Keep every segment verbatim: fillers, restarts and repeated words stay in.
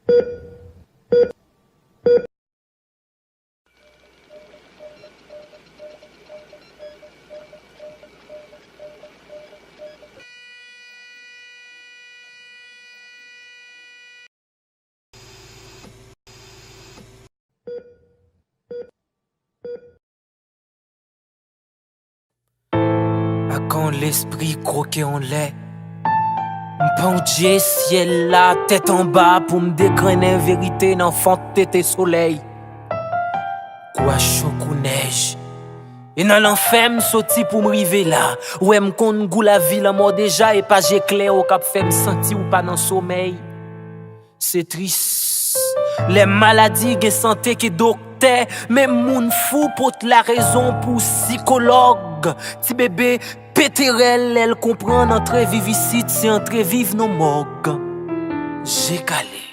Ak yon lespri kwoke anlè, m pandje syèl la tèt anba pou m degrennen verite nan fon tete solèy. Kou a cho kou nèj. E nan lanfè m soti pou m rive la. Ou wè m konn gou lavi lanmò deja, e pa je klè w k ap fè m santi w pa nan somèy. Se tris. Lè maladi gen sante ke doktè, men moun fou pot larezon pou sikològ. Ti bebe pete rèl lè l konprann antre viv isit se antre viv nan mòg. Je kale.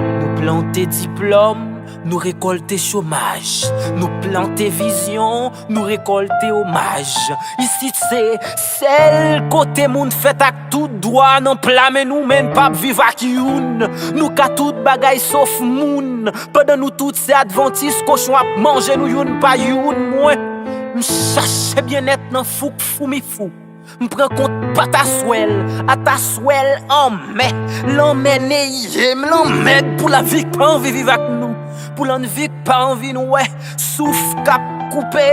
Nou plante diplòm, nou rekòlte chomaj. Nou plante vizyon, nou rekòlte omaj. Isit se sèl kote moun fèt ak tout dwa nan pla men nou, men n p ap viv ak youn. Nou ka tout bagay sof moun. Pandan nou tout se advantis, kochon ap manje nou youn pa youn. Mwen, m chache byennèt nan fouk foumi fou. M pran kont pataswèl, ataswèl anmè. Lanmè neye m, lanmèd pou lavi k pa anvi viv ak nou. Pou lanvi k pa anvi n wè. Souf k ap koupe,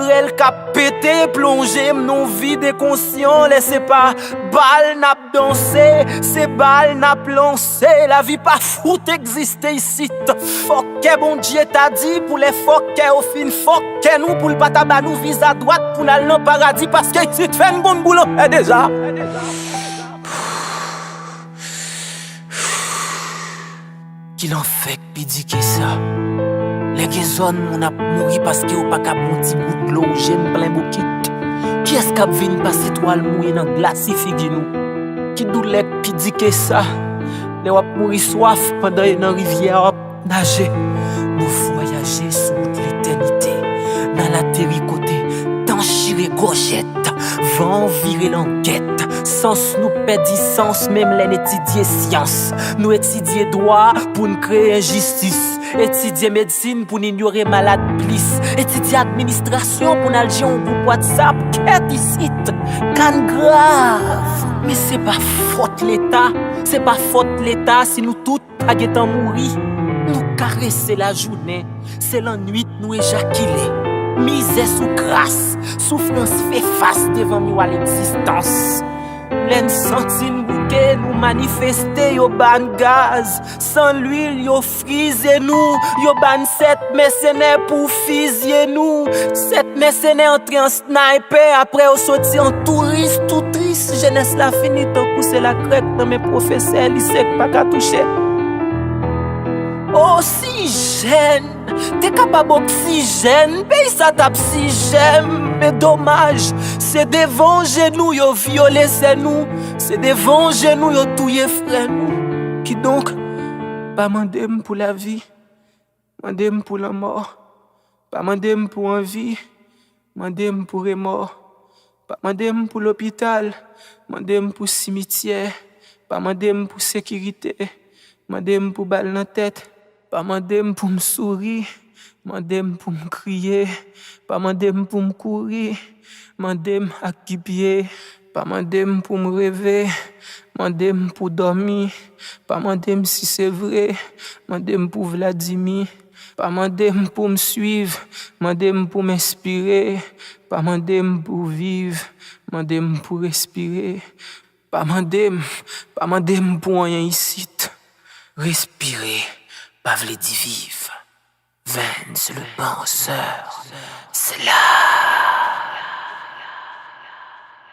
rèl k ap pete, plonje m nan vid enkonsyan. Lè se pa bal n ap danse, se bal n ap lanse. Lavi pa fout egziste isit. Fòk kè Bondye ta di, pou lè fòk kè yo fin fòk kè nou, pou l pa ta ba nou viza dwat pou n al nan paradi, paske isit fè n konn boul anfè deja. Ki lanfè k pi di ke sa? Lè gen zòn moun ap mouri paske yo pa ka pran ti gout dlo, je m plen bokit. Kiyès k ap vin pase twal mouye nan glasi figi nou? Ki doulè k pi di ke sa? Lè w ap mouri swaf pandan e nan rivyè a w ap naje. Nou vwayaje sou wout letènite. N al ateri kote tan chire gòjèt, van an vire langèt. Sans nou pèdi sans menm lè n etidye syans. Nou etidye dwa pou n kreye enjistis. Etidye medsin pou n inyore malad plis. Etidye administrasyon pou n al jere yon gwoup WhatsApp. Kèt isit! Ka n grav! Men se pa fòt Leta. Se pa fòt Leta si nou tout pa gentan mouri. Nou karese lajounen, se lannwit nou ejakile. Mizè sou kras, soufrans fè fas devan miwa legzistans. Lè n santi n bouke, nou manifeste, yo ba n gaz. San lwil, yo frize nou, yo ba n sèt mèsenè pou fizye nou. Sèt mèsenè antre an snaypè, apre yo soti an touris, tou tris. Jenès la fini tankou se lakrèk nan men pwofesè lise k pa ka touche. Osijèn, te kapab oksijèn, peyi sa t ap sijèm. Men domaj, se devan je nou yo vyole sè nou, se devan je nou yo touye frè nou. Kidonk, pa mande m pou lavi, mande m pou lanmò. Pa mande m pou anvi, mande m pou remò. Pa mande m pou lopital, mande m pou simityè. Pa mande m pou sekirite, mande m pou bal nan tèt. Pa mande m pou m souri, mande m pou m kriye. Pa mande m pou m kouri, mande m ak ki pye. Pa mande m pou m reve, mande m pou dòmi. Pa mande m si se vre, mande m pou Vladimir. Pa mande m pou m swiv, mande m pou m enspire. Pa mande m pou viv, mande m pou respire. Pa mande m, pa mande m pou anyen isit. Respire pa vle di viv. Vens le penseur, c'est là.